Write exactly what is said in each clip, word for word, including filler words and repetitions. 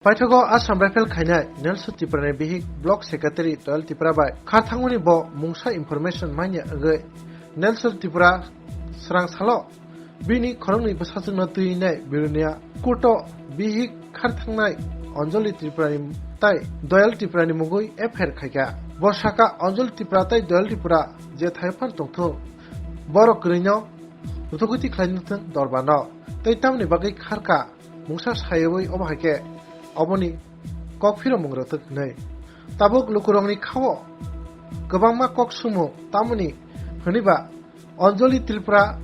Paithago Assam Rifle khainai Nelson Tripura ni bihik Block Secretary Doyal Tripura bai kharthangmani bo mungsa information manya wngwi Nelson Tripura srang salo bini khoroknwi bwsajwkno twi nai Bilonia court o bihik kharthangnai Anjali Tripura ni tai Doyal Tripura ni mungwi F I R khaikha. Bo sakha Anjali Tripura tai Doyal Tripura je thai phano tongthung, borok kwrwino rwtugwiti khlaina thung dorbano tei tamoni bagwi kharkha. Mungsa sayawi omo hai khe oboni kok phiromung rwtwk hwnwi. Tabuk lukurokni khao kwbangma kok sumung tamoni hwnwi ba Anjali Tripura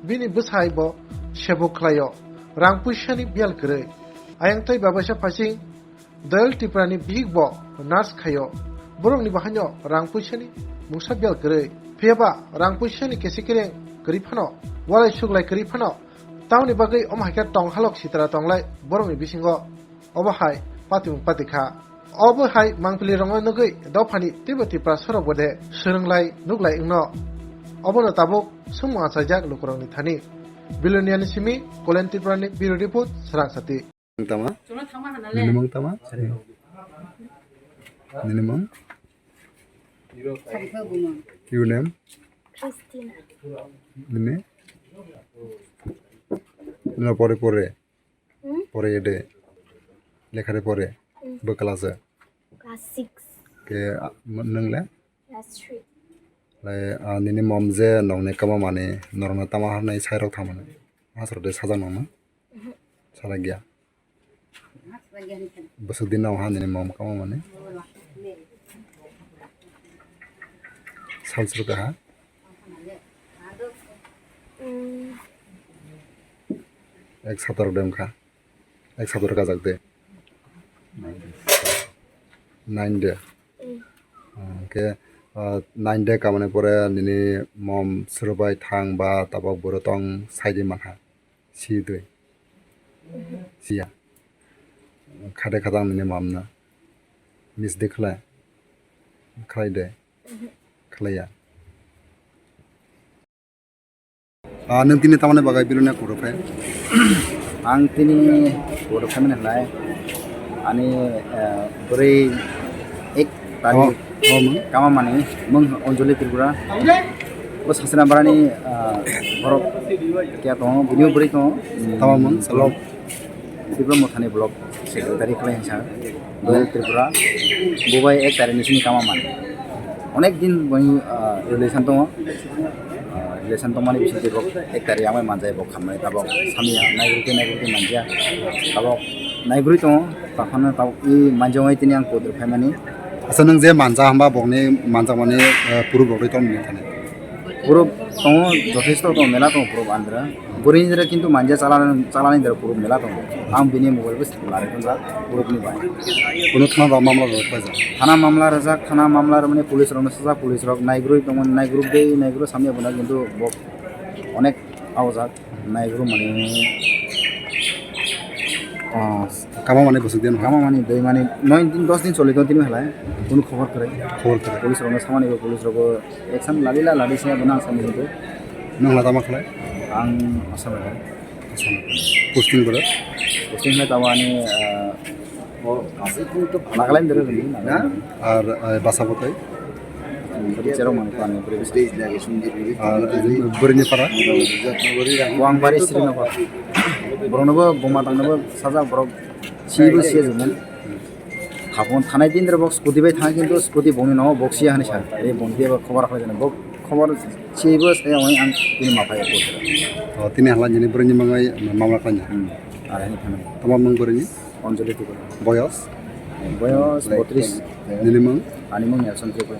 bini bwsai bo sebo khlaio, rang puisani biyal kwrwi. Ayang tei babaisa phaising Doyal Tripura ni bihik bo nurse khaio, borokni bahaino rang puisani mungsa biyal kwrwi. Phiyaba rang puisani kesi kereng kwrwi phano, walai suglai kwrwi phano, tamoni bagwi omo hai khe tong halok sitra tonglai borokni bisingo obo hai patimung pati kha. Obo hai mangpili rokno nugwi dophani teibo Tiprasa rok bo de swrwnglai nuklai wngno. Obono tabuk sumung achaijak lukurokni thani. Biloniani simi Kolen Tripurani Bureau Report, Srangsati. Tama? Nini mung tama? Nini mung? Your name? Christina. Nini? Nino pore pore? Hmm? Pore ede. Lekhare pore? Hmm. Bo class e? Class six. Ke, ah, nung le? Class three. Le, ah, nini mom je nongni kama mani, norokno tama harnai sai rok thamani. Asrok de sajak nongno? Mhm. Sajak ya. Bwswk din nang ha nini mom kama mani? Sal srwk ha? Mm. Ek sator de wngkha. Ek sator kajak de. Nine de. Mm. Hwnkhe, ah, nine de kamani pore nini mom srwbai thang ba tabok bwrwi tong sai di mankha. Si twi. Siya. Khade khadang nini mamna. Miss de khlai. Khlai de. Khlaiya. Ah, nung tini tamani bagwi Bilonia kuro phai? Ang tini kuro phai mani hlai. Ani, eh, bwrwi ek tarik. Oh, oh, mung. Kama mani, mung Anjali Tripura. Bo sasana barani, ah, borok kya tongo, bini bwrwi tongo. Tama mung, Block, Tripura Mothani Block Secretary khlai hinsa. Doyal Tripura. Bo bai ek tarik ni sini kama mani. Onek din boni, ah, relation tongo. Ah, relation tongmani bisingtwi bo ek tarik amai manjai bo khamnai tabok. Samya naigurwi naigurwi manjya. Tabok naigurwi tongo. Taphano tabok i manjawai tini ang kotor phaimani. Asa nung je manja hamba bokni manjakmani, eh, puru bokni tong mili thani. Puru tongo, jothesto tongo, mela tongo puru andra. Bwrwini jora kintu manja chalani, chalani jora puru mela tongo. Ang bini mobile bo lari tongjak, puru ni bai. Kuno thana ba mamla rok paijak? Thana mamla rwjak, thana mamla rwmani police rokno sajak, police rok naigurwi tongmani, naigurwi de, naigurwi samya bwna kintu bo onek awjak. Naiguru mani. Ah, kama mani bwswk din? Kama mani dui mani noi din dos din choli tong tini halai. Kunu khobor kwrwi. Khobor kwrwi. Police rokno samani bo, police rokbo action lalila lali se bo nang samani bo. Nang lada ma khlai? Ang Assam rok. Assam. Posting boro? Posting hai tawani, ah, Nagaland dere dong, Nagaland. Ar, eh, basa bo tai? Cherok mani kani bwrwi. Ar, eh, bwrwini para? Wang bari Srinagar. Borokno bo buma tangno bo sajak borok sibo siya jumon. Khapon thanai din dere bok scooty bai thang kintu scooty bongni no bok siya hani sa. Ei bongni ba khobar khlai jana bok khobar sibo saya wai ang tini ma phai ko. Oh, tini hala nini bwrwini mangai mamla khlai. Hmm. Ar hani phano. Tama mung bwrwini? Anjali Tripura. Boyos? Boyos botris. Nini mung? Ani mung Nelson Tripura.